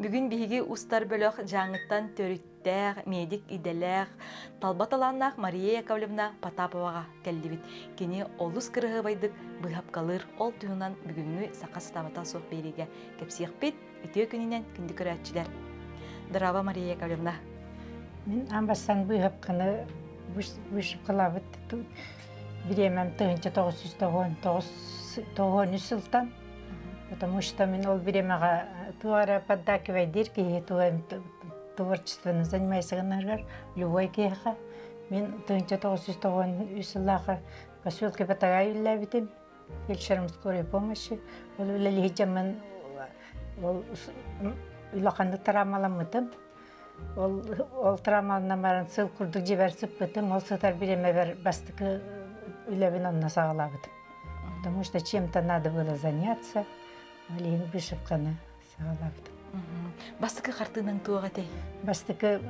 Бүгүн биһиги устар бөлөх Дьааҥыттан төрүттээх, медик идэлээх, талба талааннаах Мария Яковлевна Потаповаҕа кэллибит. Кини олус кыраһыабайдык быыһапкалыыр. Ол туһунан бүгүҥҥү саха сатаабата суох биэриигэ кэпсиэхпит. Үтүө күнүнэн күндү көрөөччүлэр! Здорово, Мария Яковлевна! Мин аан бастаан быыһапканы вышивкалаабыт бириэмэм 1999 сылтан. Потому что мин ол бириэмэҕэ туох эрэ поддакивайдыыр киһи творчествоны занимайся гынарыгар любой киһиэхэ мин 1993 сыллаахы поселке Батагай үлэлээбитим фельдшером скорой помощи ол үлэлиһи ол улаханнык травмаламмытым Ол ол травманан баран сыл курдук дьиэбэр сыппытым, ол сытар бириэмэбэр бастакы үлэбин онно саҕалаабытым. Потому что чем-то надо было заняться, ол иһин вышивканы саҕалаабытым. Бастакы хартыынаҥ туох этэй? Бастакы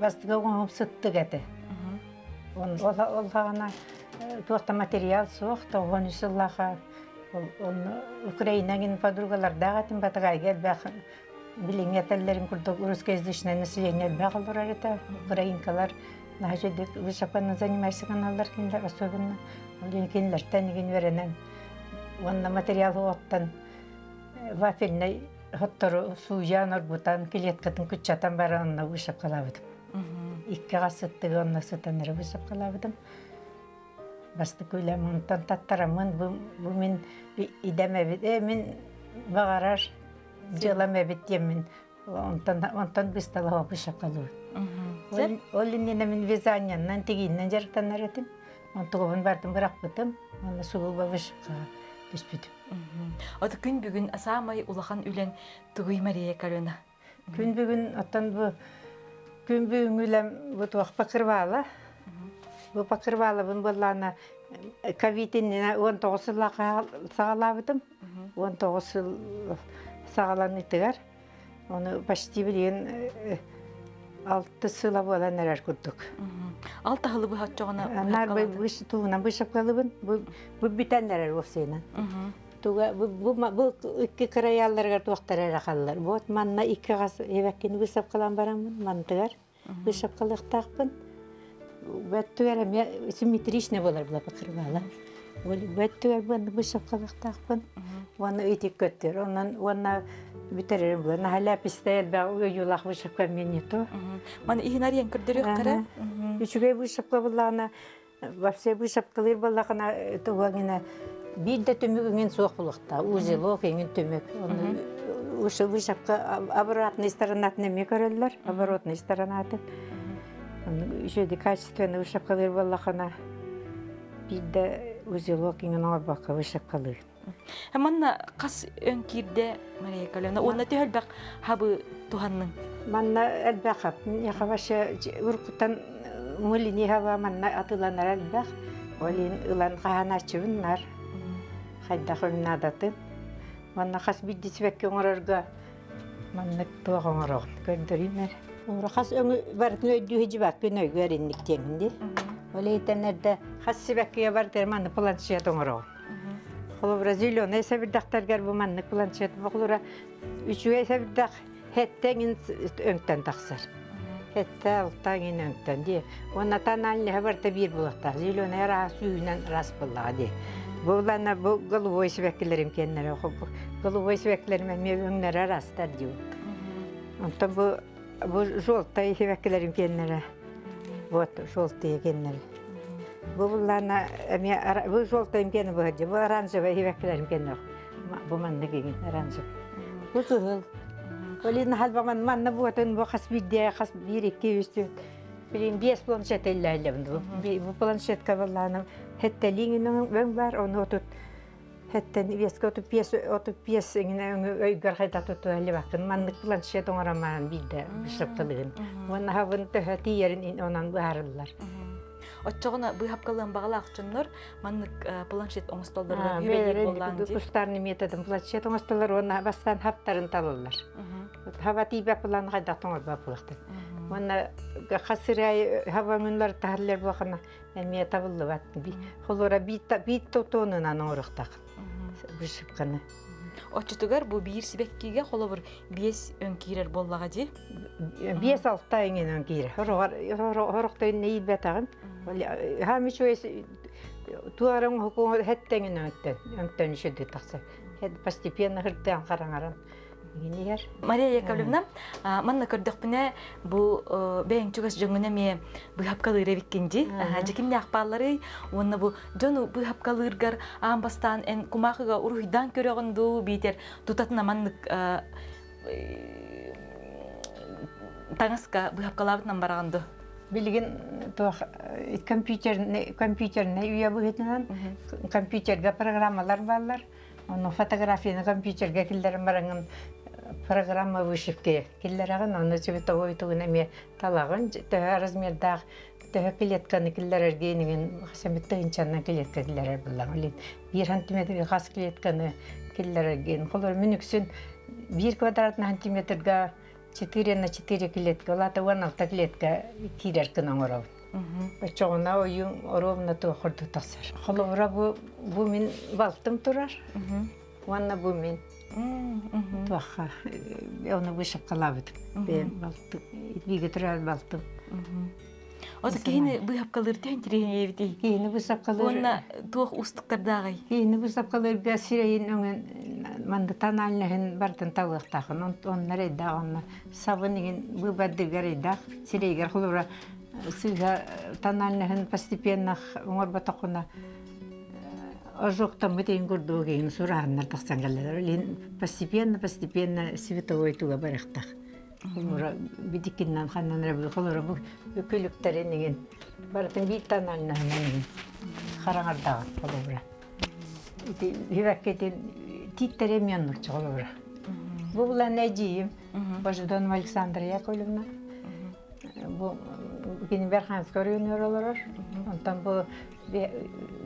бастакы оҥоһум сыттык этэ. Ол ол саҕана туох да материал суох, 93 сыллаахха онно Украина гин подругалардаах этим, Батагайга элбэх Билиҥҥи этэллэрин курдук русскоязычное население элбэх олорор этэ. Украинкалар наһаа үчүгэйдик высоконы занимайся гыналлар кинилэр особенно. Ол кинилэртэн игин үөрэнэн уонна материал оттон вафельнай хоттору сууйан оргутан клеткатын куччатан баран онно вышивкалаабытым. Икки аҕас сыттыгы онно сытан эрэ вышивкалаабытым. Бастакы үлэм онтон таттараммын бу, бу мин идэм эбит. Э мин баҕарар дьыалам эбит диэммин онтон онтон бысталаһа вышивкалыыр. Ол иннинэ мин вязаниянан тигииннэн дьарыктанар этим. Онтугубун бардым бырахпытым. Уонна сугуба вышивкаҕа түспүтүм. Ото күн бүгүн саамай улахан үлэн тугуй Мария Карена? Күн бүгүн оттон бу күн бүгүҥҥү үлэм бу туох покрывала. Бу покрывалабын буоллаҕына ковид иннинэ 19 сыллаах саҕалаабытым. 19 сыл саҕаланыытыгар. Ону почти билигин алты сыла буолан эрэр курдук. Алта сылы быһа оччоҕуна Наар туһунан быышапкалыбын. Бу бу бүтэн эрэр уопсайынан. Туга бу бу икки кыраялларыгар туохтар эрэ халлар. Вот манна икки хас эбэккини выставкалаан бараммын мантыгар выставкалыахтаахпын. Бөттүгэр эмиэ симметричный буолар була покрывала. Бөттүгэр бу выставкалыахтаахпын. Уонна итик көттөр. Онон уонна бүтэрэрим була. Наһаа ляпистай элбэх ойуулаах выставка эмиэ не то. Маны иһин арыйан көрдөрүөхтэрэ. Үчүгэй выставка буллаҕына Вообще выставкалыыр буоллахына туһугина биир да түмүк иҥин суох булуохтаах. Узелок иҥин түмүк. Ушу выставка обратной сторонатын эмиэ көрөллөр. Оборотной сторонатын. Үчүгэй качественный выставкалыыр буоллахына биир да узелок иҥин оҥорбокко выставкалыыр. Манна хас өҥ киирдэ Мария Калена? Уонна төһө элбэх хабы туһанныҥ? Манна элбэх хап. Миэхэ вообще уруккуттан мулини хаба манна атыыланар элбэх. Ол иһин ылан хаһаанааччыбын нар. Хайдах өҥ наадатын. Манна хас биирдии сибэкки оҥорорго маннык туох оҥороҕун көрдөрүүм эрэ. Хас өҥү барытын өйдүү сылдьыбаккын өйгөр инник диэҥин дии. Ол иһиттэн эрдэ хас сибэккигэ барытыгар маннык планшет оҥороҕун. Холобура, зеленай сэбирдэхтэргэр бу маннык планшет холобура үчүгэй сэбирдэх хэттэ эҥин өҥтөн тахсар. Хэттэ алта эҥин өҥтөн дии. Уонна тональныһа барыта биир буолуохтаах. Зеленай араас сүүһүнэн араас буоллаҕа дии. Бу улаана бу голубой сибэккилэрим киэннэрэ голубой сибэккилэрим эмиэ өҥнөрө араастар дии. Онтон бу Бу желтый сибэккилэрим киэннэрэ. Вот желтые киэннэрэ. Бу буллаана эмиэ бу желтыйым киэнэ быһадьы. Бу оранжевый сибэккилэрим киэннэр. Бу маннык игин оранжевый. Бу кыһыл. Олин халба манна буотун бу хас биирдэ хас биир икки үс түөрт билин биэс планшет иллээллэбин. Бу планшетка буллаана хеттелиин өҥ бар ону отут Хэттэн биэскэ 35 35 эҥинэ өйгөр хайда тутуа либаккын маннык планшет оҥоромаан биирдэ быысапкалыгын. Уонна хабын төһө тиийэрин онон быһаарыллар. Оччоҕуна быыһапкалыан баҕалаах дьоннор маннык планшет оҥостоллоругар үбэлиир буоллаан дии. Кустарный методын планшет оҥостоллор уонна бастаан хаптарын талаллар. Хаба тиийбэт булан хайдах тоҥорбот буолуохтар. Уонна хас сырай хаба өҥүнлэр таһаллар буолхана эмиэ табыллыбат. Холура биир тотуонунан оҥоруохтаах вышивканы. Оччотугар бу биир сибэккигэ холобур биэс өҥ киирэр буоллаҕа дии. Биэс-алта эҥин өҥ киирэр. Хорохтойун нэйбэтэҕим. Хаам үчүгэй туарың хокуҥ хэттеңин өҥтөн өҥтөн үчүгэй тахсар. Постепенно хыртыан хараҥаран иһэр. Мария Яковлевна, манна көрдөхпүнэ бу бэйэҥ чугас дьоҥҥун эмиэ быһапкалыыр эбиккин дии. Дьикимнээх баалларый уонна бу дьону быһапкалыыргар аан бастаан эн кумаахыга уруһуйдаан көрөҕүн дуу биитэр тутатына маннык таҥаска быһапкалаабытынан бараҕын дуу? Билигин туох компьютерный компьютерный үйэ быһыытынан компьютерга программалар бааллар. Ону фотографияны компьютерга киллэрэн бараҥын программа вышивки киллэрэҕин, ону цветовой тугун эмиэ талаҕын, төһө размердаах төһө клетканы киллэрэргэ инигин хасамит тыһынчаннан клетка киллэрэр буллаҕын. Илин биир сантиметрга хас клетканы киллэрэргин. Холор мин үксүн биир квадратный сантиметрга 4 на 4 клетка, ол аата 16 клетка киирэр гына оҥоробун. Оччоҕуна ойуун оруобуна туох курдук тахсар. Холобура бу, бу мин балтым турар уонна бу мин туохха ону вышивкалаабытым. Бэйэм балтым, бииргэ төрөөбүт балтым. Ото киһини быыһапкалыыр төһөн тириһинэбитий? Киһини быысапкалыыр Уонна туох уустуктардааҕый? Киһини быысапкалыырга сирэйин өҥүн манна тональныһын барытын талыахтаахын. Онно эрэйдээх, онно сабын иһин быыбардыырга эрэйдээх. Сирэйигэр холобура сыыһа тональныһын постепенно оҥорботоххуна ожогтаммыт иһин курдук иһин сураһаннар тахсан кэллилэр. Илин постепенно постепенно световой туга барыахтаах. Холобура бидикиннэн ханнан эрэ холобура бу күлүктэрин иһин барытын биир тональныһынан иһин хараҥардаҕын холобура. Ити үбэккитин тииттэрэ эмиэ оннук холобура. Бу булан эдьиийим Божедонова Александра Яковлевна Бу кини Верханскай оройуонугар олорор. Онтон бу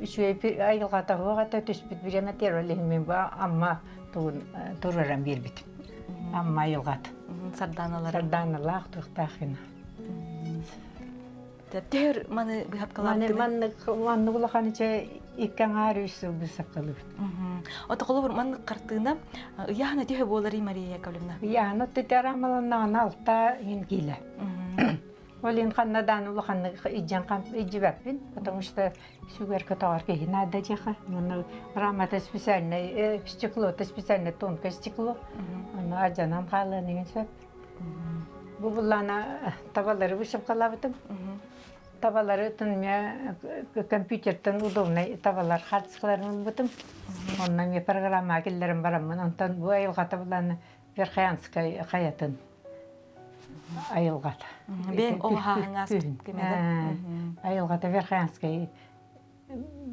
үчүгэй айылҕата суох этэ түспүт бириэмэтигэр ол иһин мин бу Амма тугун туруоран биэрбитим. Амма айылҕата. Сардааналар. Сардааналаах туохтаах гына. Төһөр маны быһапкалаабытыгар? Маннык маннык улахан ичэ икки аҥаар үс сыл быысапкалыыбыт. Ото холобур маннык хартыына ыйаана төһө буоларый Мария Яковлевна? Ыйаана тетер амаланнаҕына алта иһин киилэ. Ол иһин ханна даан улаханнык илдьэн илдьибэппин, потому что сүгэр көтөҕөр киһи наада диэхэ. Уонна рамата специальное стекло, это специальное тонкое стекло. Ону алдьанан хаалыан иһин сөп. Бу буллаана табалары вышивкалаабытым. Табалары мэ компьютертан удобный табалар хаартыскаларын ылбытым. Онно эмиэ программаҕа киллэрэн бараммын, онтон бу айылҕата буллаана Верхоянскай хайатын айылҕата. Бэйэҥ ол хаһаҥҥа кимэ Айылҕата Верхоянскай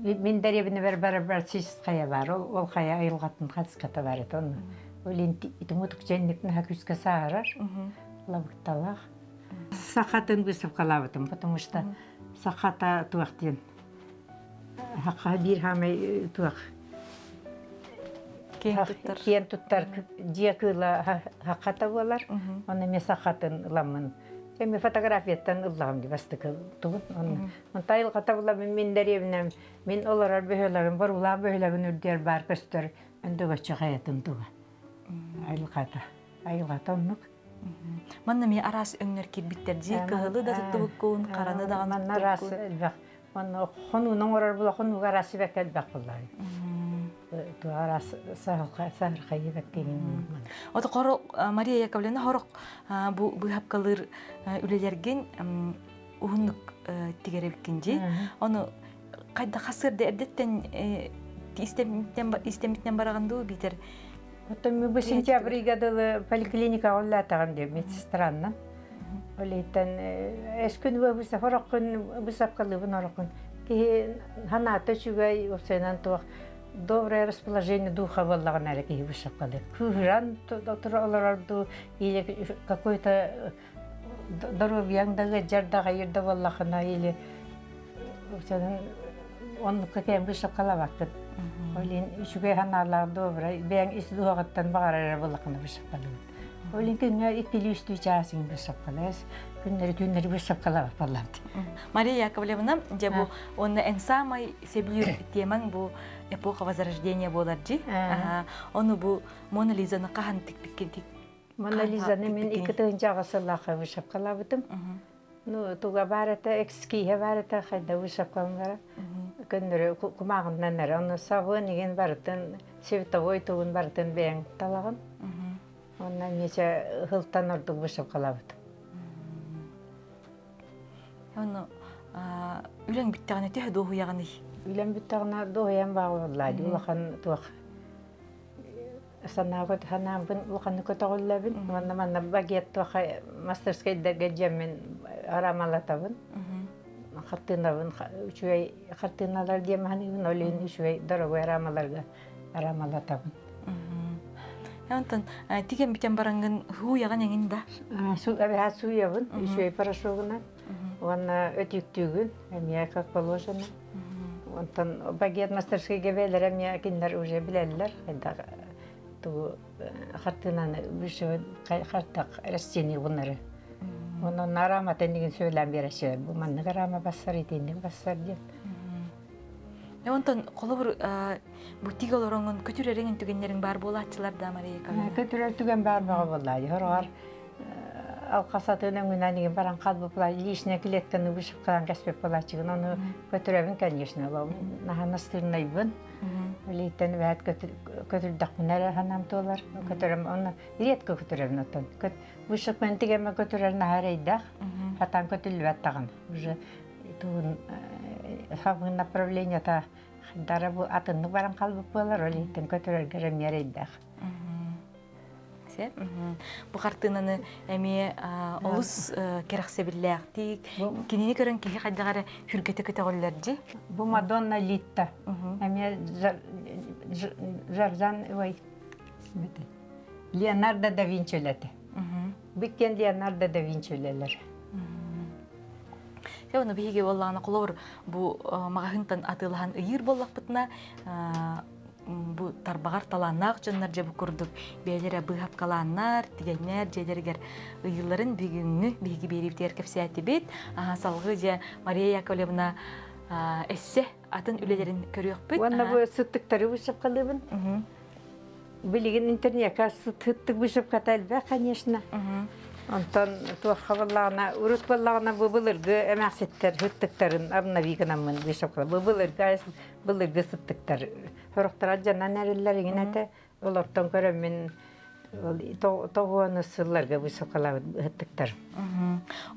мин дэриэбинэбэр барар сис хайа баар, ол хайа айылҕатын хаартыската бар этэ онно. Ол итумутук чэнник наһаа күүскэ саһарар, лабыкталаах. Сахатын выставкалаабытым, потому что сахата туох диэн Хаха биир хаамай туох Киэн туттар. Киэн туттар дьиэ кыыла хахата буолар. Онно эмиэ сахатын ыламмын. Эми фотографияттан ыллаҕым дии бастакы тугун. Онно айылҕата буламмын мин дэриэбинэм мин олорор бөһүөлэгим Боруулаах бөһүөлэгин үрдүгэр баар көстөр өндөгөччү хайатын туга. Айылҕата. Айылҕата оннук. Манна эмиэ араас өҥнөр киирбиттэр дии. Кыһылы да туттубуккун, хараны даҕаны Манна араас элбэх. Манна хонууну оҥорор була хонууга араас сибэкки элбэх буоллар. Араас саһархай сибэкки Ото хоро Мария Яковлевна хорох бу быһапкалыыр үлэлэргин уһуннук тигэребиккин дии. Ону хайда хасырда эрдеттен истемитинен бараҕын дуу биитэр Оттон бу сентябрьга дылы поликлиникаҕа улаатаҕым диye медсестранна. Олейтан эскүн быса хороххун бысапкалыыбын ороххун киһи ханаата үчүгэй уопсайынан туох доброе расположение духа буоллаҕына эрэ киһи бысапкалыыр. Кыыһыран олорор дуу или какой-то доруобуйаҥ да ыалдьар да хайыр да буоллахына или оннукка кэм быысапкалаабаккын. Ол иһин үчүгэй санаалаах добрай бэйэҥ ис дууһаҕыттан баҕарар эрэ буоллаххына быысапкалыыбын. Ол күҥҥэ иккилии-үстүү чаас выставкалаас, күннэри түүннэри выставкалаабат буоллаамт. Мария Яковлевна, дьэ бу уонна эн саамай сөбүлүүр темаҥ бу эпоха Возрождения буолар дии. Ону бу Мона Лизаны хаһан тикпиккин Мона Лизаны мин 2008 сыллаахха выставкалаабытым. Ну, туга баар этэ, экскииһэ баар этэ, хайда выставкаланара. Көннөрү кумааҕыннан эрэ, ону сабын игин барытын, световой тугун барытын бэйэҥ талаҕын. Онно эмиэ ыһылтан ордук выставкалаабыт. Ону үлэҥ бүттэҕинэ төһө дуоһуйаҕыный? Үлэм бүттэҕинэ дуоһуйан баҕа буолла. Улахан туох санаабыт санаабын улаханнык көтөҕүллэбин уонна манна багет туоха мастерскайдарга дьиэммин арамалатабын хартыынабын үчүгэй хартыыналар диэм аныыбын ол иһин үчүгэй дорогой арамаларга арамалатабын. Онтон тигэн бүтэн бараҥҥын һууйаҕын эҥин да? Эбэһээт сууйабын үчүгэй порошогунан уонна өтүүктүүгүн эмиэ как положено. Онтон багет мастерскайга бэйэлэрэ эмиэ кинилэр уже билэллэр хайдах тугу хартыынаны хартах растение гынары. Онон арааматын игин сөйлээн биэрэ бу маннык араама бассар итинник бассар диэн. Онтон холобур бу тиги олороҥун көтүрэрин түгэннэриҥ баар буолааччылар да Мария Яковлевна? Көтүрэр түгэн баар бөҕө буоллаа. Хороҕор алхасатын өҥүнэн игин баран хаалбыппыла личная клетканы вышивкалаан кэспит буолааччыгын ону көтүрэбин конечно наһаа настырнайбын Илииттэн эбээт көтүрдэхпинэ эрэ санаам туолар көтөрөм ону редко көтүрэбин оттон вышивканы тигэммэ көтүрэр наһаа эрэйдээх хатаан көтүллүбэт даҕаны уже тугун хабын направлениета дара бу атыннык баран хаалбыт буолар ол иһиттэн көтүрэргэр эмиэ эрэйдээх. Сөп. Бу хартыынаны эмиэ олус кэрэхсэбиллээхтик кинини көрөн киһи хайдах эрэ сүргэтэ көтөҕүллэр дии. Бу Мадонна Литта. Эмиэ Жарзан ой Леонардо да Винчи үлэтэ. Бүттен Леонардо да Винчи үлэлэр. Дьэ, ону биһиги буоллаҕына холобур бу маҕаһыынтан атыылаһан ыйыыр буоллахпытына бу тарбаҕар талааннаах дьоннор дьэ бу курдук бэйэлэрэ быыһапкалааннар, тигэннэр дьиэлэригэр ыйыылларын бүгүҥҥү биһиги биэриибитигэр кэпсээтибит. Салгыы дьэ Мария Яковлевна эссе атын үлэлэрин көрүөхпүт. Уонна бу сыттыктары вышивкалыыбын. Билигин интернетка сыттык вышивката элбэх, конечно. Онтон туохха буоллаҕына, урут буоллаҕына бу былыргы эмээхситтэр сыттыктарын обнови гынаммын вышивка. Бу былыргы былыргы сыттыктар сорохторо дьанан эриллэр иҥин этэ. Олортон көрөммүн тоҕуону сылларга высокалаабыт ыһыттыктар.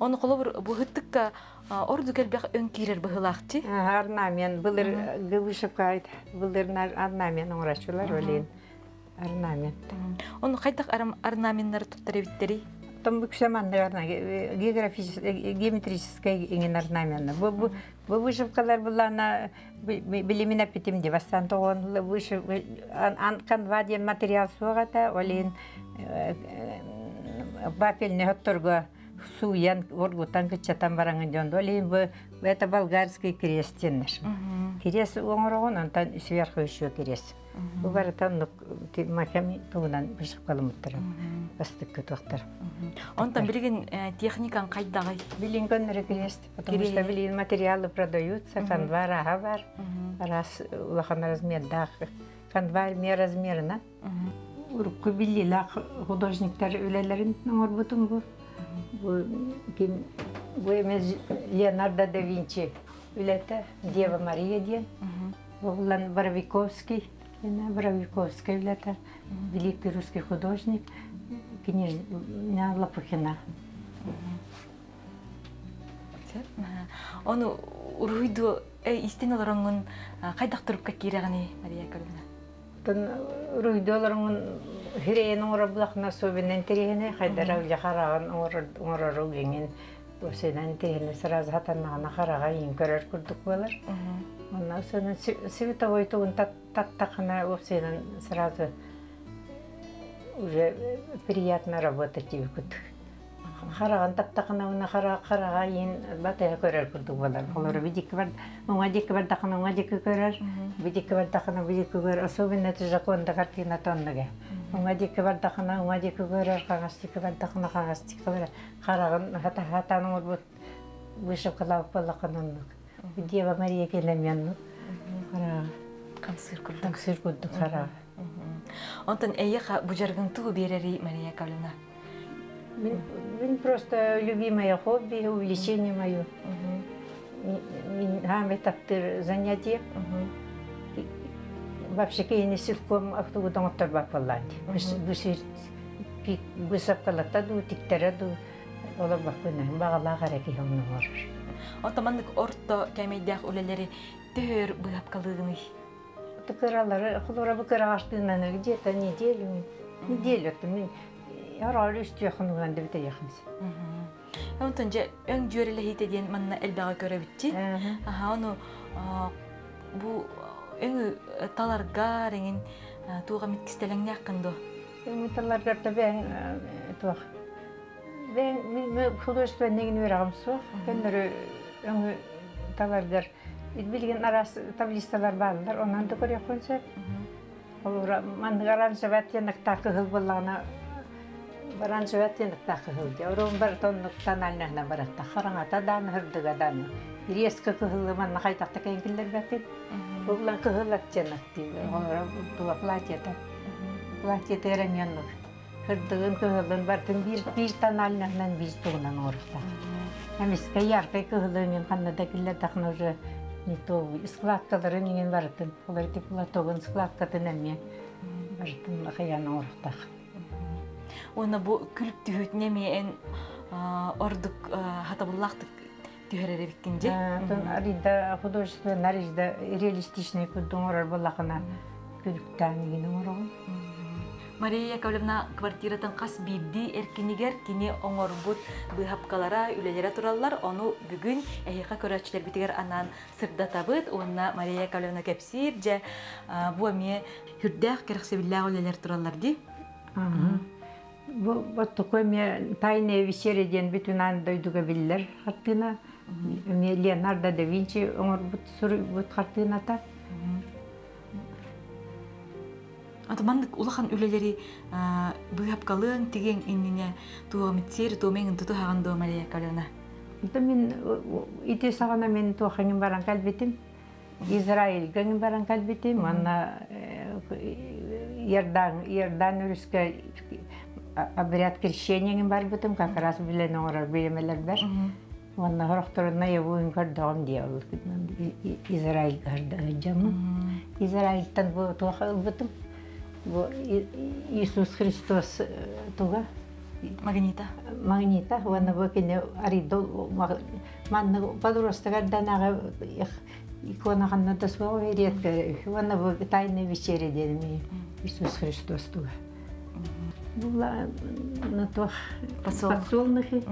Ону холобур бу ыһыттыкка ордук элбэх өҥ киирэр быһыылаахчы. Орнамент былыр вышивка былыр орнамент оҥорочулар олин орнамент. Ону хайдах орнаменнары туттар эбиттэрий? Том үксэ маннык географическай геометрическай иҥин орнаменна. Бу бу бу вышивкалар буллаана билимин эппитим ди бастаан тоҕон вышив канва диэн материал суох этэ ол иһин вафельный хотторго сууйан оргутан кыччатан бараҥын дьон ол иһин бу это болгарский крест диэннэр крест оҥороҕун онтон сверху еще крест бу барыта оннук махами тугунан вышивкаламмыттара бастыккы туохтар. Онтон билигин техникаң хайдаҕый? Билигин көннөрү крест, потому что билигин материалы продаются, канва арааһа бар, араас улахан размердаах, канва эмиэ размерынан. Урукку биллиилээх художниктар үлэлэрин оҥорбутум бу. Бу ким бу эмиэ Леонардо да Винчи үлэтэ Дева Мария диэн. Бу булан Боровиковский Боровиковская үлэтэ, великий русский художник, княжна Лопухина. Ону уруһуйду истин олороҥҥун хайдах турукка киирэҕиний, Мария Яковлевна? Уруһуйду олороҥҥун хирэйин оҥоробулахна особенно интэриэһинэй хайдара үлэ хараҕын оҥорору гиҥин Уопсайынан интэриэһинэй сразу хатаннаҕына хараҕа иин көрөр курдук буолар. Онно световой тугун таттахына уопсайынан сразу уже приятно работать диэбиккит. Хараҕын таптахына уна хараҕа иин батыһа көрөр курдук буолар. Олору бидикки бар уҥа диэки бардахына уҥа диэки көрөр, бидикки бардахына бидикки көрөр. Особенно это Жаконда картина тоннуга. Уҥа диэки бардахына уҥа диэки көрөр, хаҥас диэки бардахына хаҥас диэки көрөр. Хараҕын хатаан оҥорбут вышивкалаабыт буоллаххына оннук. Дева Мария кэлэмиэн хараҕа. Хамсыыр курдук. Хамсыыр курдук хараҕа. Онтон эйиэхэ бу дьарыгыҥ тугу биэрэрий, Мария Яковлевна? Мин просто любимое хобби, увлечение мое. Мин хаамай таптыыр занятие. Вообще киһини силком автобутан отторбат буоллаан дии. Быысапкалатта дуу, тиктэрэ дуу олорбоппун баҕалаах эрэ киһи онно оҥорор. Онтон маннык орто кээмэйдээх үлэлэри төһөр быһапкалыыгыный? Кыралары, холура бу кыраҕаштыынан где-то неделю, неделю мин Оролу үстүөхүн уган да бүтэйэхин. Онтон дьэ өҥ дьүөрэлэһиитэ диэн манна элбэҕи көрөбүтчи. Аха ону бу өҥү таларга эҥин туох эмит кистэлэҥнээххин дуо? Өҥү таларгар да бэйэҥ туох бэйэҥ мин художественныйын үөрэҕим суох. Көннөрү өҥү таларгар билигин араас таблицалар бааллар, онон да көрүөххүн сөп. Холобура, маннык оранжевай оттенокта кыһыл буоллаҕына, оранжевай оттенокта кыһыл дии. Орон барыта оннук тональныһына барыта. Хараҥата дааны, сырдыга дааны. Резко кыһылы манна хайдах да кэйэн киллэрбэппин. Бу булан кыһыл оттенок дииллэр. Холобура, тула платьета. Платьета эрэ эмиэ оннук. Сырдыгын, кыһылын барытын биир, биир тональныһынан биир тугунан оҥоруохтаах. Эмискэ яркай кыһылы иҥин ханна да киллэрдэххинэ уже не то складкаларын иҥин барытын олор ити платогун складкатын эмиэ барытын хайаан оҥоруохтаах. Уонна бу күлүк түһүүтүн эмиэ эн ордук хатабыллаахтык түһэрэр эбиккин дьэ. Арида художественный аризда реалистичный курдук оҥорор буоллахына күлүктээн игин оҥороҕун. Мария Яковлевна квартиратын хас биирдии эркинигэр кини оҥорбут быыһапкалара, үлэлэрэ тураллар. Ону бүгүн эһиэхэ көрөөччүлэрбитигэр анаан сырдатабыт уонна Мария Яковлевна кэпсиир дьэ бу эмиэ сүрдээх кэрэхсэбиллээх үлэлэр тураллар дии. Бу вот такой эмиэ «Тайная вечеря» диэн бүтүн аан дойдуга биллэр хартыына. Эмиэ Леонардо да Винчи оҥорбут суруйбут хартыыната. Ата маннык улахан үлэлэри быыһапкалыаҥ тигиэҥ иннинэ туоҕумит сиэри туомэҥин тутуһаҕын дуо Мария Яковлевна? Это мин ити саҕана мин туохаҥын баран кэлбитим. Израильга баран кэлбитим уонна Иордан, Иордан өрүскэ обряд крещения барбытым, как раз билэн оҥорор бириэмэлэрбэр. Уонна сорохторуна ебуун көрдөҕүм дии ол Израильга сылдьаммын. Израильтан бу туох ылбытым? Бу Иисус Христос туга? Магнита. Магнита уонна бу кини арыйда маннык подростогар икона ханна да суох редко уонна бу тайная вечеря диэн Иисус Христос туга. Була туох подсолнухи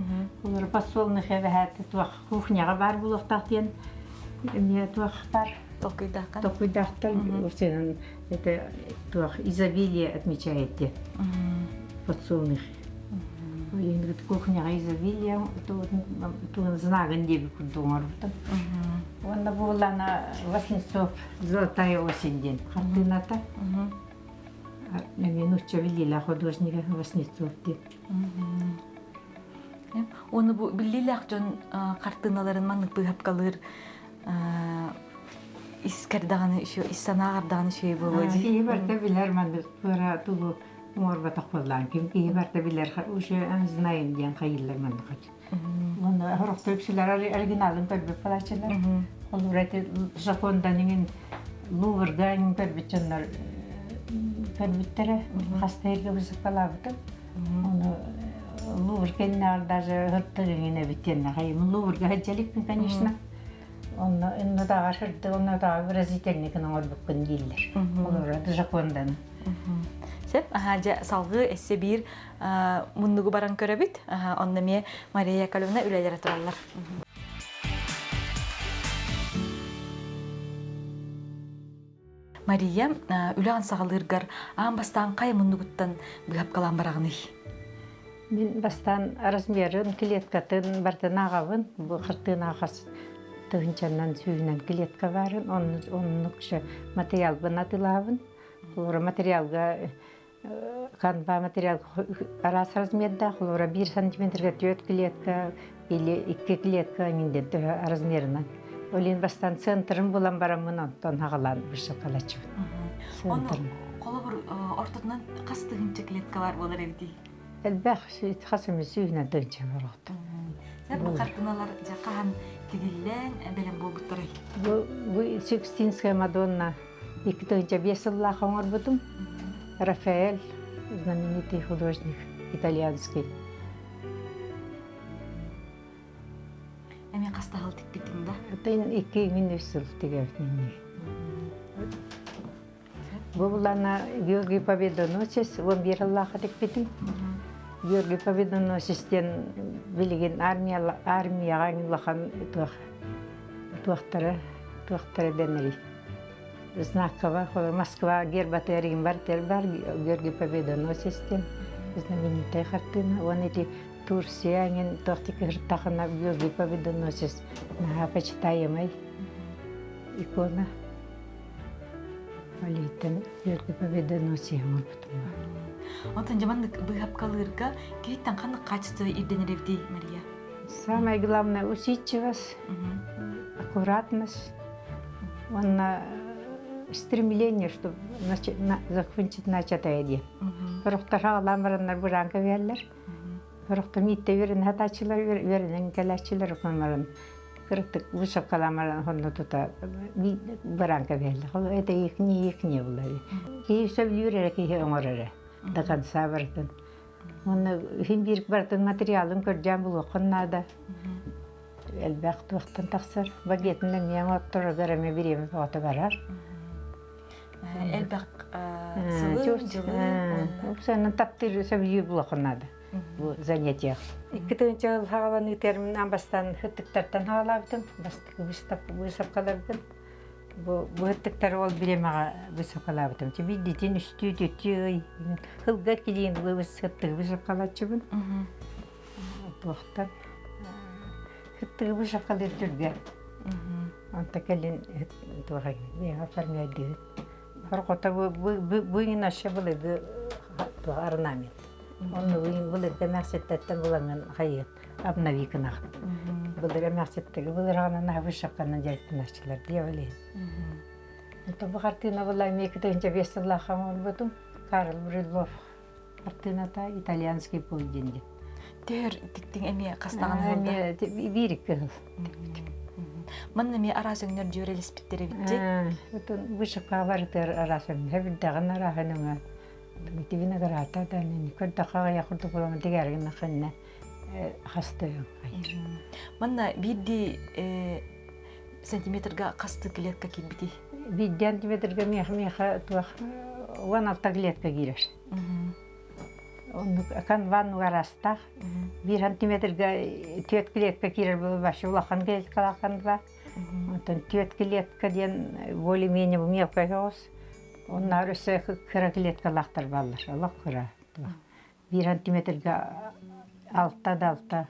олор подсолнухи эбэһээт туох кухняҕа баар буолуохтаах диэн эмиэ туох бар толкуйдаахха толкуйдаахтар это туох изобилие отмечает диэн подсолнух кухняҕа изобилие тугун знагын диэби курдук оҥорбутум уонна буоллаана Васнецов золотая осень диэн хартыыната эмиэ нуучча биллиилээх художнига Васнецов диэн Уонна бу биллиилээх дьон хартыыналарын маннык быыһапкалыыр искэр даҕаны үчүгэй, ис санааҕар даҕаны үчүгэй буолуо дии. Киһи барыта билэр маннык туора тугу оҥорботох буоллаан ким киһи барыта билэр уже знаем диэн хайыыллар маннык Уонна сорохтор үксүлэр оригиналын көрбүт балаччылар. Холобура ити Жакондан иҥин Луврга иҥин көрбүт дьоннор көрбүттэрэ хас да эргэ высыпалаабытым. Ону Лувр кэннэҕэр даже һыртык иҥин эбит диэннэхэй. Луврга сылдьа конечно. Онно иннотааҕар сырдык, оннотааҕар выразительный гына оҥорбуккун дииллэр. Холобура Жакондан. Сөп, аха дьэ салгыы өссө биир муннугу баран көрөбүт. Онно эмиэ Мария Яковлевна үлэлэрэ тураллар. Мария, үлэҕин саҕалыыргар аан бастаан хайа муннугуттан быһапкалаан бараҕыный? Мин бастаан размерын, клеткатын барытын ааҕабын. Бу хартыына хас тыһыынчанан сүүһүнэн клетка баарын, оннук матырыйаалбын атыылаабын. Холобура материалга Канва материал араас размердаах, холобура 1 сантиметрга 4 клетка или 2 клетка иҥден төһө размерынан. Ол бастан центрын булан бараммын онтон хаҕалаан вышивкалаччыбын. Центрын. Холобур ортотунан хас тыһыынча клетка бар буолар эбитий? Элбэх хас эмэ сүүһүнэн тыһыынча бар Бу хартыналар дьэ хаһан тигиллэн бэлэм буолбуттарай? Бу, бу Сикстинская Мадонна 2005 сыллаах оҥорбутум. Рафаэль, знаменитый художник итальянский. Эми хас таһыл тикпитиҥ да? Тын 2003 сыл тигэбит Бу булана Георгий Победоносец 11 сыллаахха тикпитим. Георгий Победоносец диэн билигин армия армияҕа улахан туох туохтара туохтара дэнэрий Знакова Москва гербатыаригин бар бар Георгий Победоносец диэн знаменитая хартыына уонна ити Турция эҥин туох кыһыртахына Георгий Победоносец наһаа почитаемый икона Олейтан Георгий Победоносец оҥорбутум Онтон дьэ маннык быыһапкалыырга киһиттэн ханнык качество ирдэнэр эбитий, Мария? Самое главное усидчивость, аккуратность, уонна стремление, чтобы закончить начатое диэн. Сорохтор хаалаан бараннар бураанка биһэллэр. Сорохтор мииттэ үөрэнэ сатааччылар үөрэнэн кэлээччилэр окон кырытык высокалаан баран онно тута бураанка биһэллэр. Ол это их не их не было. Киһи сөбүлүүр эрэ киһи оҥорор эрэ до конца барытын. Уонна иһин биир барытын материалын көрдөөн булуоххун наада. Элбэх туохтан тахсар. Багетын эмиэ оҥотторугар эмиэ бириэмэ бөҕөтө барар. Элбэх сылы, дьылы. Уксанан таптыыр сөбүлүүр булуоххун наада бу занятиях. 2 тыһыынча сыл хаалан ыытыарым бастаан ытыктартан хаалаабытым. Бастакы выставкаларбын Бу быһыттыктары ол бириэмэҕэ высокалаабытым. Биирдитин үстүү түттүү ый сылга килиин сыттыгы высокалааччыбын. Туохтан сыттыгы высокалыыр түргэн. Онто кэлин туох оформляйдыгыт. Хорҕото бу иҥин былыргы орнамент. Онну былыргы эмээхситтэттэн булаҥын хайыан обнови гынаҕын. Былыр эмээхситтиги былыр аҕанан вышивканан дьарыктанааччылар диэбили. Онтон бу хартыына була эмиэ 25 сыллаахха оҥорбутум. Карл Брюллов хартыыната «Итальянский полдень» диэн. Төр тиктиҥ эмиэ хастаҕын Эмиэ биир икки сыл. Манна эмиэ араас өҥнөр дьүөрэлэспиттэр эбит Отон вышивка барытыгар араас өҥнөр билдэҕин арааһын өҥө. Винограда да көрдөххө аҕыйах курдук буолан тигэргин ханна хастыым. Манна биирдии сантиметрга хасты клетка киирбитий? Биирдии сантиметрга миэхэ миэхэ туох 16 клетка киирэр. Оннук канван араастаах. Биир сантиметрга түөрт клетка киирэр буолар вообще улахан клеткалаах канва. Онтон түөрт клетка диэн более-менее мелкая соҕус. Онноор өссө кыра клеткалаахтар бааллар. Олох кыра. Биир сантиметрга алта да алта,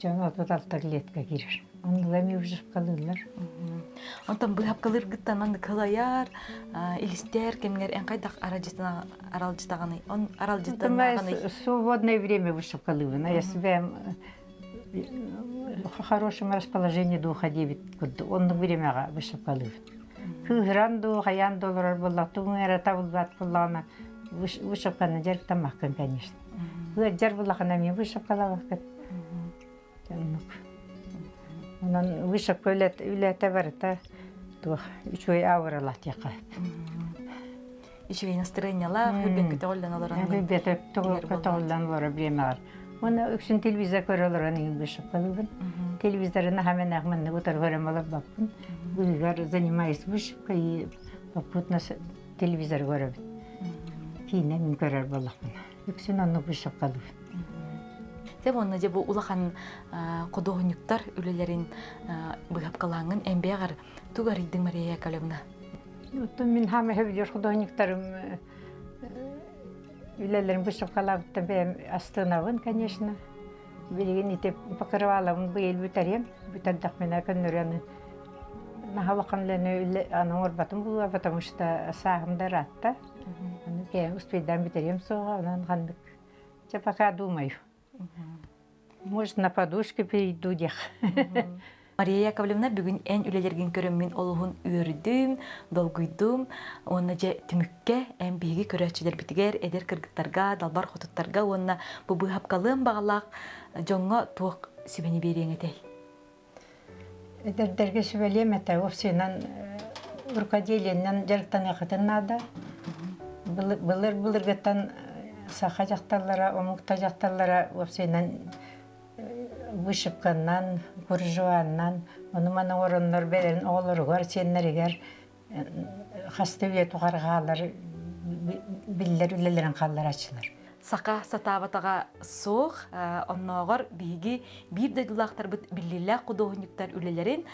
дьон 36 клетка киирэр. Оннуга эмиэ выживкалыыллар. Онтон быһапкалыыргыттан маннык кылайар, илистэр кэмҥэр эн хайдах аралдьытаҕыный? Он аралдьытаҕыный? Свободное время вышивкалыыбын. Я себя в хорошем расположении духа диэбит курдук. Оннук времяҕа вышивкалыыбын. Кыыһыран дуу, хайаан да олорор буоллах, тугуҥ эрэ табыллыбат буоллаҕына, вышивканы дьарыктаммаккын, конечно. Ыалдьар буоллахына эмиэ вышивкалаабаккын. Оннук. Онон вышивка үлэтэ барыта туох үчүгэй ауралаах диэххэ. Үчүгэй настроениялаах, үрбэт көтөҕүллэн олорон. Үрбэт көтөҕүллэн олорор бириэмэҕэр. Уонна үксүн телевизор көрө олорон иһин вышивкалыыбын. Телевизоры наһаа мэнээх маннык утары көрөн олорбоппун. Быыһыгар занимаюсь вышивкой и попутно телевизор көрөбүн. Киинэ мин көрөр буоллахпына. Үксүн оннук вышивкалыыбын. Дьэ уонна дьэ бу улахан худуоһунньуктар үлэлэрин быһапкалааҥҥын эмбиэҕэр тугу арыйдыҥ Мария Яковлевна? Оттон мин хаама сөбүлүүр худуоһунньуктарым үлэлэрин вышивкалаабыттан бэйэм астынабын, конечно. Билигин ити покрывалабын быйыл бүтэриэм. Бүтэрдэхпинэ көннөрүөн наһаа улахан үлэни аны оҥорботум буолуо, потому что сааһым да ыраатта. Киэһэ успейдаан бүтэриэм суоҕа, онон ханнык. Чэ, пока думаю. Может, на подушке перейду диэх. Мария Яковлевна, бүгүн эн үлэлэргин көрөммүн олуһун үөрдүм, долгуйдум. Уонна дьэ түмүккэ эн биһиги көрөөччүлэрбитигэр, эдэр кыргыттарга, далбар хотуттарга уонна бу быыһапкалыан баҕалаах дьоҥҥо туох сүбэни биэриэҥ этэй? Эдэрдэргэ сүбэлиэм этэ, уопсайынан рукоделиеннэн дьарыктаныаххытын наада. Былыр-былыргыттан саха дьахталлара, омук да дьахталлара уопсайынан вышивканнан, буржуаннан, ону-маны оҥороннор бэйэлэрин оҕолоругар, сиэннэригэр хаста үйэ тухары хаалар биллэр үлэлэрин хаалларааччылар. Саха сатаабатаҕа суох, оннооҕор биһиги биир дойдулаахтарбыт биллиилээх худуоһунньуктар үлэлэрин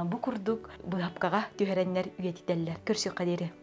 бу курдук быһапкаҕа түһэрэннэр үйэтитэллэр. Көрсүөххэ диэри.